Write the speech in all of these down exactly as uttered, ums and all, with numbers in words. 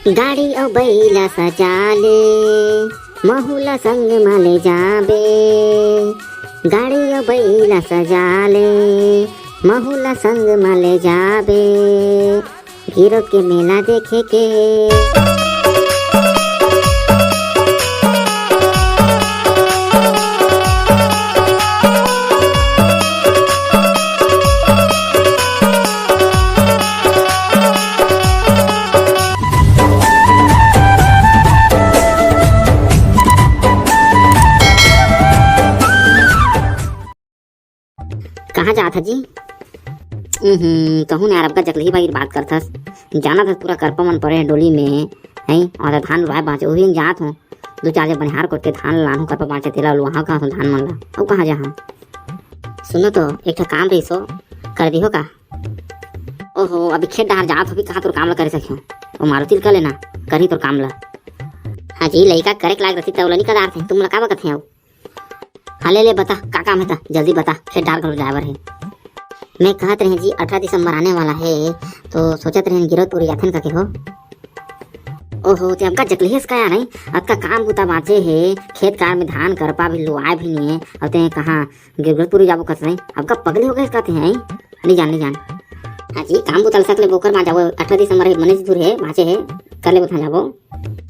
गाड़ी अउ बइला सजा ले, महू ला संग मा ले जाबे। गाड़ी अउ बइला सजा ले, महू ला संग मा ले जाबे। गिरोध के मेला देखे के। कहाँ जात ह जी? उहुं, कहूँ ना यार, अबका जकलही बाई बात करथस। जानत हस पूरा करपा मन परे हे डोली में, हैं? अउ धान लुवाए बाँचे, उही जात हूँ। दू चार झन बनिहार कोट के धान लानहूँ करपा बाँचे, तेला लुवाहूँ कहाँ धान मन ला। अउ कहाँ जाहाँ? सुनो तो, एक ठा काम रहिस हो, कर दिहो का? ओहो, अभी खेत डहार जात हो, अभी कहाँ तोर काम ला करे सकियो? ओ मारुति ल कर लेना, करही तोर काम ला। हाँ जी, लइका करे के लायक रहिथे, त ओला नी कदार थे, तुम ला का बकत हे अउ? हाँ, ले, ले, बता, का काम हे त? जल्दी बता, खेत डहार घलो जाए बर हे। मैं कहत रहें जी, अठारह दिसंबर आने वाला हे, तो सोचत रहें गिरौदपुरी जाथन कके हो। ओहो, ते अबका जकलही हस का यार, हैं? अतका काम बुता बाँचे हे, खेत खार में धान करपा भी लुवाए भी नी हे, अउ ते कहाँ गिरौदपुरी जाबो कस रहे? अबका पगली हो गए हस का ते, हैं? नी जान, नी जान। हाँ जी, काम बुता ल सक ले बोकर मा जाबो, अठारह दिसंबर हे, मनीष दूर हे, बाँचे हे, कर लेबो तहाँ जाबो।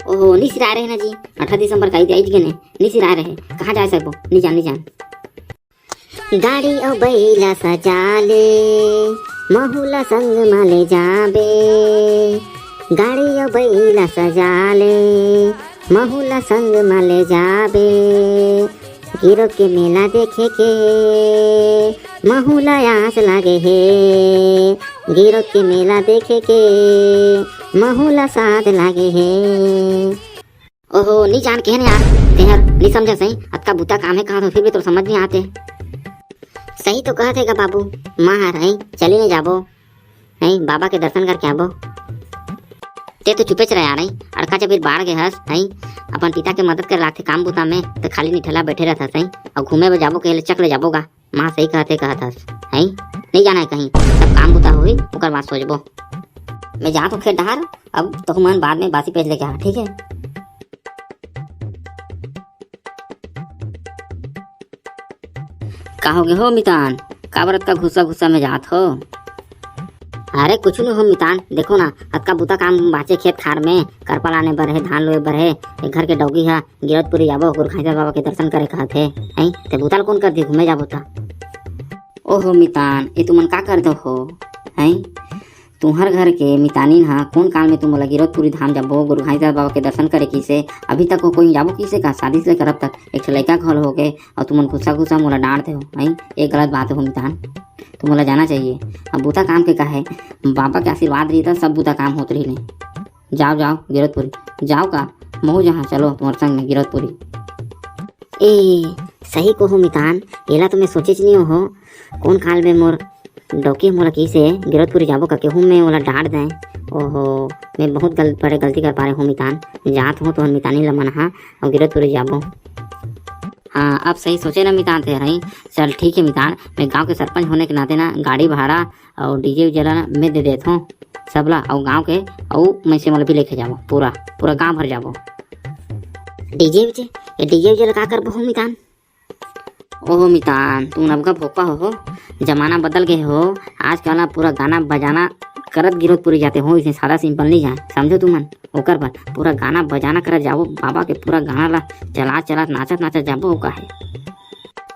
ओहो, नी सिराए रहे ना जी, अठारह दिसंबर का ईद आइज गे ने, नी सिराए रहे, कहाँ जाए सकबो, नी जान, नी जान। गाड़ी अउ बइला सजा ले, महू ला संग मा ले जाबे। गाड़ी अउ बइला सजा ले, महू ला संग मा ले जाबे। गिरौद के मेला देखे के महू ला आस लागे हे, गिरौद के मेला देखे के महू ला साध लागे हे। ओहो, नी जान केहेन यार, तेहर नी समझे सही, अतका बुता काम हे कहाँ तो फिर भी तोर समझ नी आते। सही तो कहत हे गा बाबू, माँ हर, हैं, चली नहीं जाबो, हैं, बाबा के दर्शन करके आबो। ते तो चुपेच रह यार, हैं, अड़का जब बाढ़ गे हस, हैं, अपन पिता के मदद करे लागथे काम बुता में, तो खाली निठला बैठे रहत हस, हैं, अउ घूमे बर जाबो कहे ले चक ले जाबो गा। माँ सही कहत हे, कहत हस, हैं? नहीं जाना है कहीं, सब काम बुता होही, ओकर बाद सोचबो। मैं जात हूँ खेत डहार, अब तहु मन बाद में बासी पेज लेके आ, ठीक है? का हो गे हो मितान, काबर अतका गुस्सा गुस्सा में जात हो? अरे कुछ नहीं हो मितान, देखो ना, अतका बुता काम बाँचे खेत खार में, करपा लाने बर हे, धान लुए बर हे, ए घर के डौगी हा गिरौदपुरी जाबो, गुरु घासीदास बाबा के दर्शन करे कहत हे, हैं? ते बुता ल कोन कर दी, घूमे जाबो त। ओहो मितान, ये तुमन का कर दो हो, हैं? तुम्हर घर के मितानिन हा कोन काल में तुमन ला गिरौदपुरी धाम जाबो, गुरु घासीदास बाबा के दर्शन करे किसे, अभी तक वो कोई जाबो किसे का? शादी से करब तक एक ठे लइका घलो हो गए, अउ तुमन गुस्सा गुस्सा मोला डांट दे हो, हैं? ये गलत बात हो मितान, तुमन ला जाना चाहिए। अब बुता काम के का है, बाबा के आशीर्वाद रही त सब बुता काम होत रही नहीं। जाओ, जाओ, गिरौदपुरी। जाओ का? महू जहाँ चलो, तुम्हारे संग में गिरौदपुरी। ए, सही कहो मितान, एला तो मैं सोचेच नहीं हो। कौन काल में मोर डौकी मोला कहिसे, गिरौदपुरी जाबो करके हूँ मैं ओला डांट दें। ओहो, मैं बहुत गल-, बड़े गलती कर पारे हूँ मितान। जात हूँ तो मितानी ला मनाहा और गिरौदपुरी जाबो। हाँ, अब सही सोचे ना मितान ते रही। चल ठीक है मितान, मैं गांव के सरपंच होने के नाते ना गाड़ी भाड़ा और डीजे उजे ला ना मैं दे देत हूँ। सबला अउ गांव के अउ मइनसे मन ला भी लेके जाबो, पूरा, पूरा गांव भर जाबो। डीजे उजे? ये डीजे उजे ला का करबो हो मितान? ओहो मितान, तुम अबका भोपा हो, हो, जमाना बदल गए हो। आजकल ना पूरा गाना बजाना करत गिरौदपुरी जाते हो, इसने सादा सिंपल नहीं जाए, समझो तुमन। ओकर बाद पूरा गाना बजाना करत जाबो, बाबा के पूरा गाना ला चला चला नाचत नाचत जाबो, ओका है।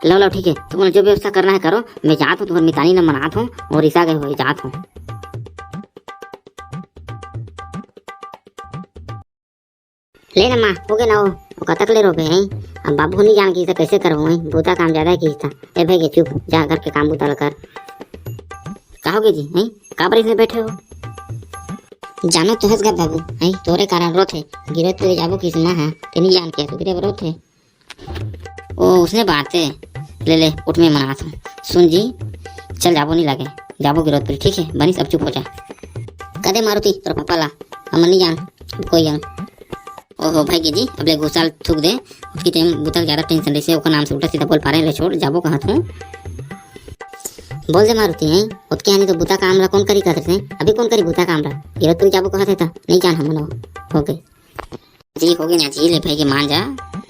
लो, लो, ठीक है, तुमन जो व्यवस्था करना है करो, मैं जात हूँ, तुम्हारे मितानी ला मनात हूँ और रिसा गए हुए जात हूँ। ले ना माँ, हो गए ना हो, वो कतक ले रोबे हैं। अब बाबू नहीं जान की कैसे करबो हैं, बूता काम ज्यादा की था। ए भाई के चुप, जा घर के काम बूता ला कर। का हो गए जी, हैं? का बर इसमें बैठे हो? जानो तो हस गा बाबू, हैं? तोरे कारण रोत है, गिरौदपुरी जाबो किसे माँ हा, ते नहीं जान के सुधरे रोत है। ओ, उसने बात है। ले, ले, उठ, मैं मनात हूँ। सुन जी, चल जाबो नहीं लगे, जाबो गिरौदपुरी, ठीक है? बनिस, अब चुप हो जा। कदे मारुति, तोर पापा ला, हमन नहीं जान, अब कोई जान। ओहो, भाई के जी, अब ले गुस्सा थूक दे, उसकी टाइम बुतल ज्यादा टेंशन रही से, ओकर नाम से उल्टा सीधा बोल पारे, ले छोड़, जाबो कहत हूँ। बोल दे मारुति, हैं? ओतके आनी तो बुता काम ला कौन करी कहत रहे? अभी कौन करी बुता काम ला? गिरौदपुरी जाबो कहत है त, नहीं जान हमन वो। हो गई। जी, हो गई ना जी, ले भाई के मान जा।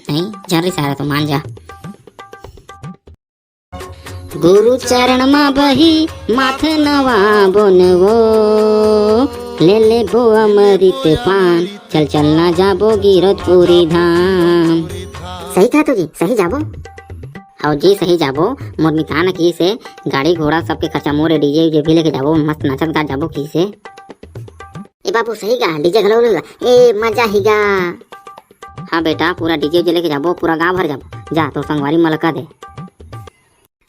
नहीं, जा रे सारा तो मान जा। गुरु चरण मा बही माथ नवा बोन वो, ले लेबो अमृत पान, चल चल ना जाबो गिरौदपुरी धाम। सही कहा तो जी, सही जाबो। हव जी, सही जाबो। मोर मितान की से गाड़ी घोड़ा सबके खर्चा मोरे, डीजे उजे भी लेके जाबो, मस्त नाचत गात जाबो की से। ए बाबू, सही गा, डीजे घलो लेला, ए मजा ही गा। हाँ बेटा, पूरा डीजे उजे लेके जाबो, पूरा गांव भर जाबो। जा, तो संगवारी मन ला कह दे।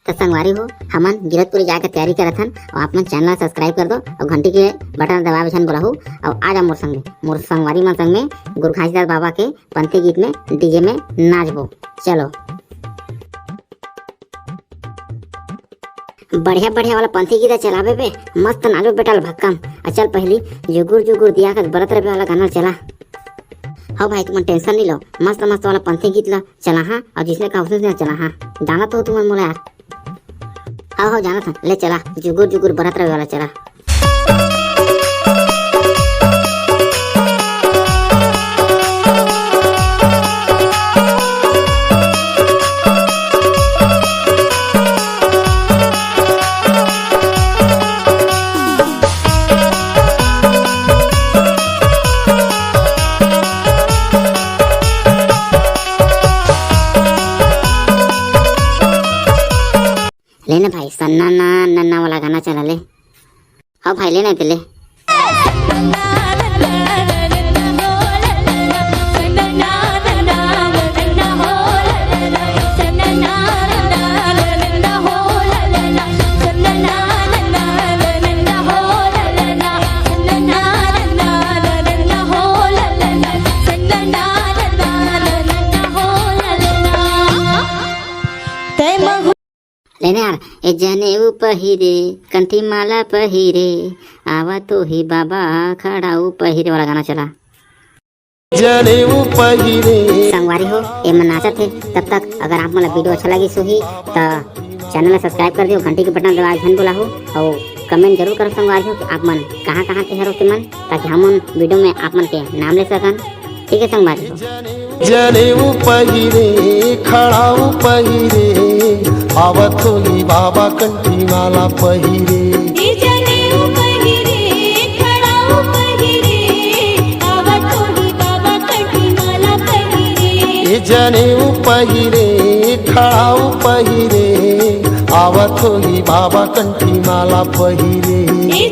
तो संगवारी हो, हमन गिरौदपुरी जाए के तैयारी करत हन, और आप मन चैनल ला सब्सक्राइब कर दो, और घंटी के बटन दबावे झन भूलहू, और आ जा मोर संग में, मोर संगवारी मन संग में गुरु घासीदास बाबा के पंथी गीत में डीजे में नाचबो। चलो। बढ़िया बढ़िया वाला पंथी गीत चलाबे बे, मस्त नाचो बेटा ल भक्कम। आ चल पहली जुगुर जुगुर दिया के बरत रहे वाला गाना चला। हव भाई, तुमन टेंशन नहीं लो, मस्त मस्त वाला पंथी गीत ला चला हाँ, और जिसने कहा उसने चला हाँ। जाना तो तुमन मोला यार। हव हव, जाना था, ले चला, जुगुर जुगुर बरत रहे वाला चला। लेना भाई, सन्ना ना नन्ना वाला गाना चला ले। हाँ भाई, लेना है तो ले। लेने यार, ए जनेऊ पहिरे, कंठी माला पहिरे, आवा तो ही बाबा खड़ाऊ पहिरे वाला गाना चला। जनेऊ पहिरे। संगवारी हो, ए मन नाचत हे, तब तक अगर आप मन ला वीडियो अच्छा लगिस होही, त चैनल ला सब्सक्राइब कर दियो, घंटी के बटन दबाए झन भूलहू, और कमेंट जरूर करो संगवारी हो कि आप मन कहाँ कहाँ के हरो ते मन, ताकि हमन वीडियो में आप मन के नाम ले सकन। ठीक है संगवारी हो। जनेऊ पहिरे, खड़ाऊ पहिरे, आवत होही बाबा कंठी माला पहिरे। ए जनेऊ पहिरे, खड़ाऊ पहिरे, आवत होही बाबा कंठी माला पहिरे। ए जनेऊ पहिरे, खड़ाऊ पहिरे, आवत होही बाबा कंठी माला पहिरे। ए